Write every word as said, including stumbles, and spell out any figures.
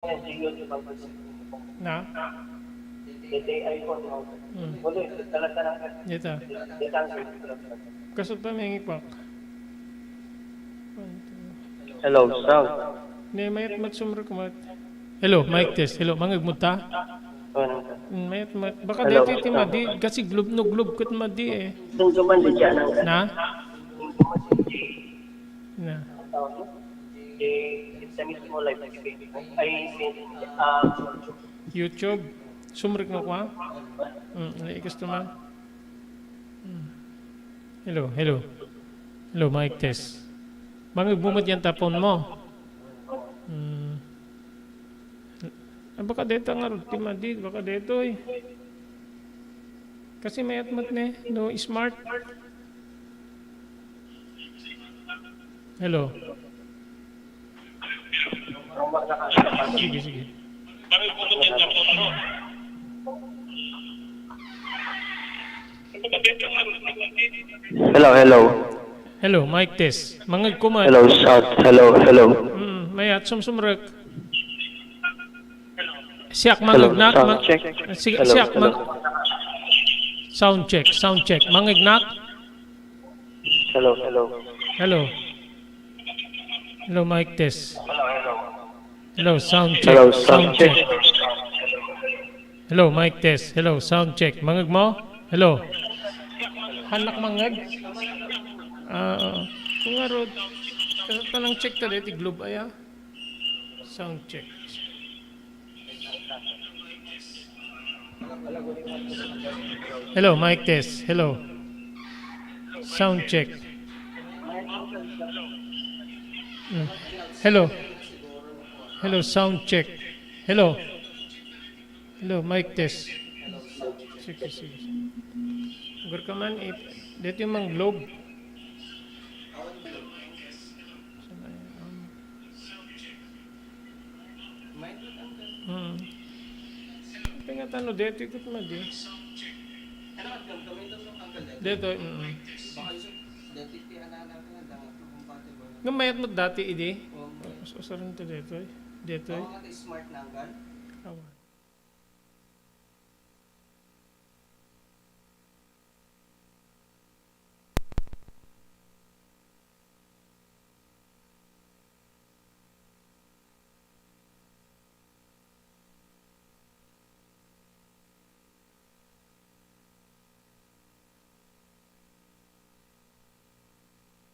Na? Hmm. Dita. Kasat pa may ngikpak. Hello, sound. Ne, mayat mat sumrek mat. Hello, mic test. Hello, mangegmod ta? Ano? Hmm, mayat mat. Baka Hello, dito iti sound. Madi, kasi glub no glub ket madi eh. Sumsuman di dyan ang Na? Na. Sa mismo live. Ay, ah, YouTube. Sumrek no kwa? Hmm, ay, gusto man. Hmm. Hello, hello. Hello, mic test. Mangegmod yan tapon mo. Hmm. Ah, baka deta nga rod ti madi, baka detoy. Kasi mayat mat ne, no smart. Hello. Sige, sige. Hello, hello. Hello, mic test. Mangegko man. Hello, sound. Hello, hello. Mm, mayat sumsumrek. Siak Hello, mangegnak, sound ma-, check. si-, Hello, siak hello. mang-, sound check, sound check. Mangegnak? Hello, hello. Hello. Hello, mic test. Hello, hello. Hello, sound check, Hello, sound sound check. check. Hello, mic test. Hello, sound check. Mangegmo? Hello. Hannak mangeg? Ah, kung nga rod, tanang check ta deti globe aya. Sound check. Hello, mic test. Hello. Sound check. Mm. Hello. Hello, sound check. Hello. Hello, mic test. Sige, sige. Ugar ka man, eh, dito yung mang globe. Saan na yun? Hmm. Tingnan tano, dito ikot mo, di. Dito, mm. Nga mayat mo dati, idi? Us-, usarin to dito, eh. Dito, eh. Awan.